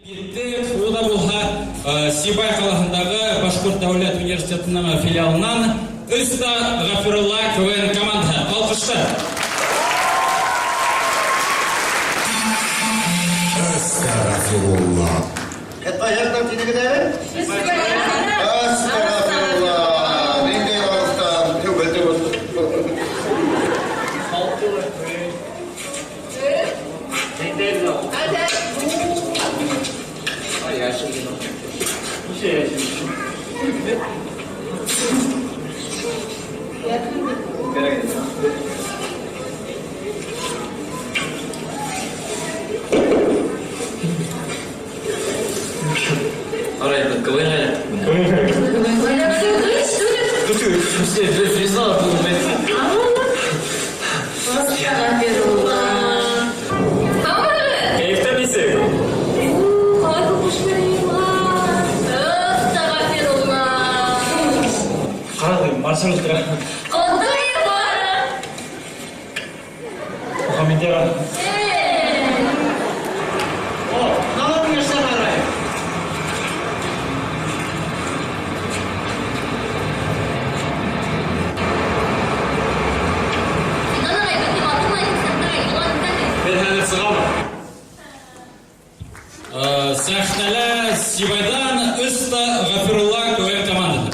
Киттек, ул да булһа, Сибай ҡалаһындағы Башҡорт дәүләт университетының филиалынан Өста Ғафирулла КВН командаһы. Алҡыштар. Әстәғфирулла. Һеҙ тинегеҙ әле? Әстәғфирулла. Ниндәй алыҫтан? Түбә Сәхнәлә Сибайҙан Өста Ғафирулла КВН командаһы.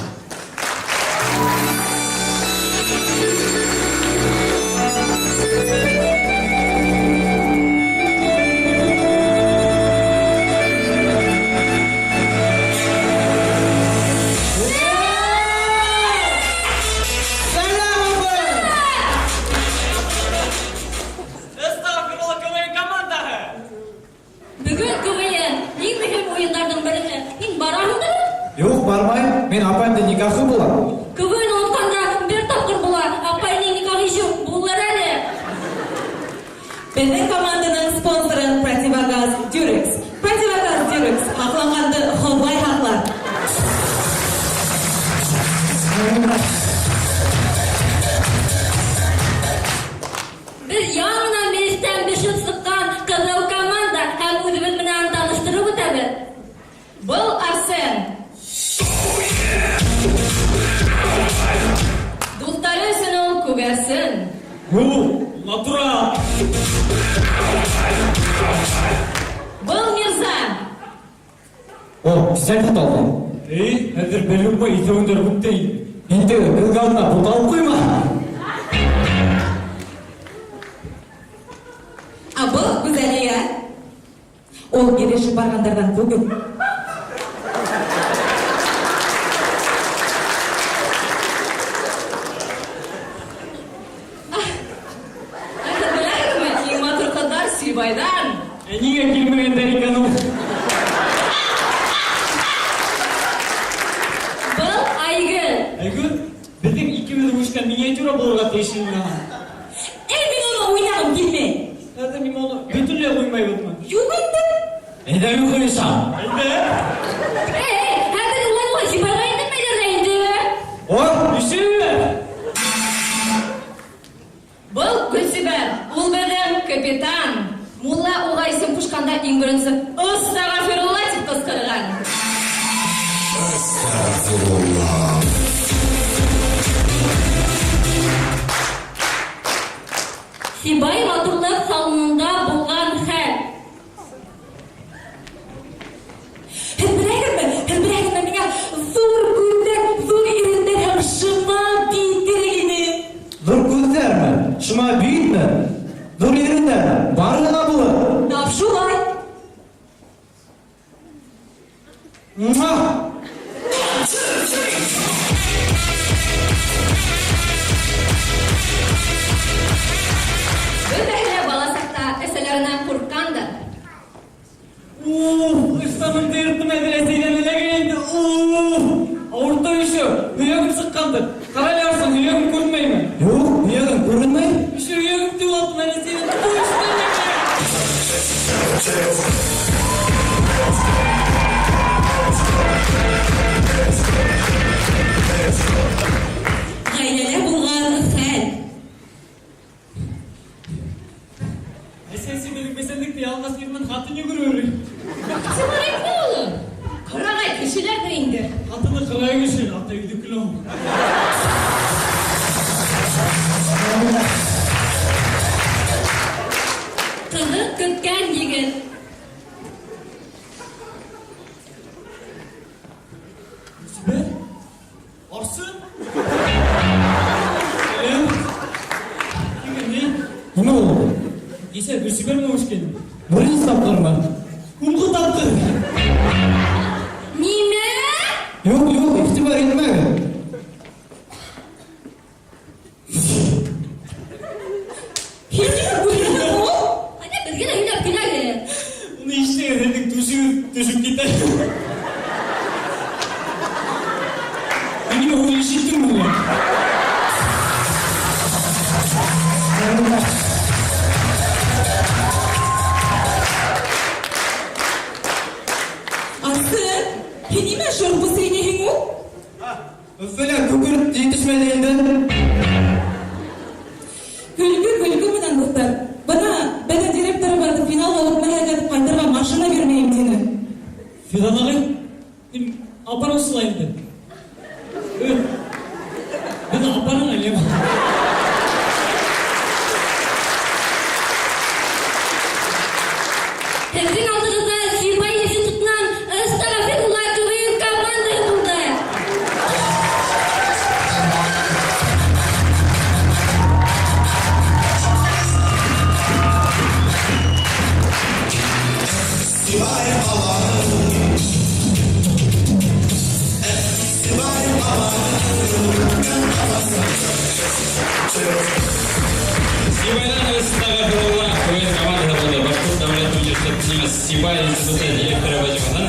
Бөгөн КВН иң мөһим уйындарҙың береһе. Һин бараһыңдыр? Юҡ, бармайым. Мин апайымдың никахы була. КВН отҡанда бер тапҡыр була. Апайның никахы еще булыр әле. Беҙҙең команданың спонсоры Противогаз Дюрекс. Противогаз Дюрекс һаҡланғанды Хоҙай һаҡлар. Беҙ яңынан мейестән бешеп сыҡҡан ҡыҙыу команда һәм үҙебеҙ менән таныштырып үтәбеҙ. Был Арсен. Дуҫтары өсөн ул күгәрсен. Юҡ, натурал. Был Мирза. О, сәл алған. Эй, хәҙер белеп итеүеңдер күптәй. Инде белгә алдына буталып ҡуйма. Ә был Гүзәлиә. Ул ирешеп барғандарҙан түгел. Ә һеҙ беләһегеҙме, иң матур ҡыҙҙар Сибайҙан. Ә ниңә килмәгәндәр икән ул? Был Айгөл. Айгөл, беҙҙең икебеҙ үҫкән миниатюра булырға тейеш ине. Эй, мин уны уйнағым килмәй. Хәҙер мин уны бөтөнләй ҡуймайбыҙмы? Юҡ инде. Әйҙә мин ҡуйышам. Әйҙә. Эй, эй, хәҙер улай улай Сибайға интермәйҙәр ҙә инде. О, Өсө. Был Гөлсибәр, ул беҙҙең капитан. Мулла уға исем ҡушҡанда иң беренсе Әстәғфирулла тип ҡысҡырған. Әстәғфирулла. Сибай матурлыҡ салонында булған хәл. Һеҙ беләһегеҙме? Һеҙ беләһегеҙме, миңә ҙур күҙҙәр, ҙур ирендәр һәм шыма бит кәрәк ине. Ҙур күҙҙәрме? Шыма битме? Ҙур ирендәрме? Барыһы ла булыр. Тап шулай. Муа! Бөтәһе лә бала саҡта әсәләренән ҡурҡҡандыр. Уф, ыштанымды йырттым әҙер әсәйҙән эләгер инде. Уф, ауырта еще, һөйәгем сыҡҡандыр. Ҡарай алһаң, һөйәгем күренмәйме? Юҡ, һөйәгең күренмәй. Еще һөйәгем тейеп алтын әсәйҙән. Ғаиләлә булған хәл. Әсәй, беҙҙең бесәнлекте яланғас иренән ҡатын йүгерер. Сибай Кисә Гөлсибәр менән үбешкәйнем. Беренсе тапҡырмы? Һуңғы тапҡыр. Нимә? Юҡ, юҡ, иғтибар итмәгеҙ. Һин ниңә бүлендең ул? Әйҙә беҙгә лә һөйләп киләгеҙ. Уны ишетһәгеҙ, һеҙҙең түшегеҙ төшөп китә. Мин нимә, уны ишеттеңме һуң? Арсен, һин нимә шырпы сәйнәйһең ул? Өфөлә күкерт етешмәй инде. Көлкө көлкө менән, дуҫтар. Бына беҙҙең директорыбыҙ финалға үтмәһәгеҙ, ҡайтырға машина бирмәйем тине. Фидан ағай, һин апараусыла инде. Беҙ апараң әле. Һеҙҙең алдығыҙҙа Сибай институтынан Әстәғфирулла КВН командаһы булды. Сибай аланы. Сибай аланы. Сибайҙан Әстәғфирулла КВН командаһы булды. Башҡорт дәүләт университетының Сибай институты директоры вазифаһын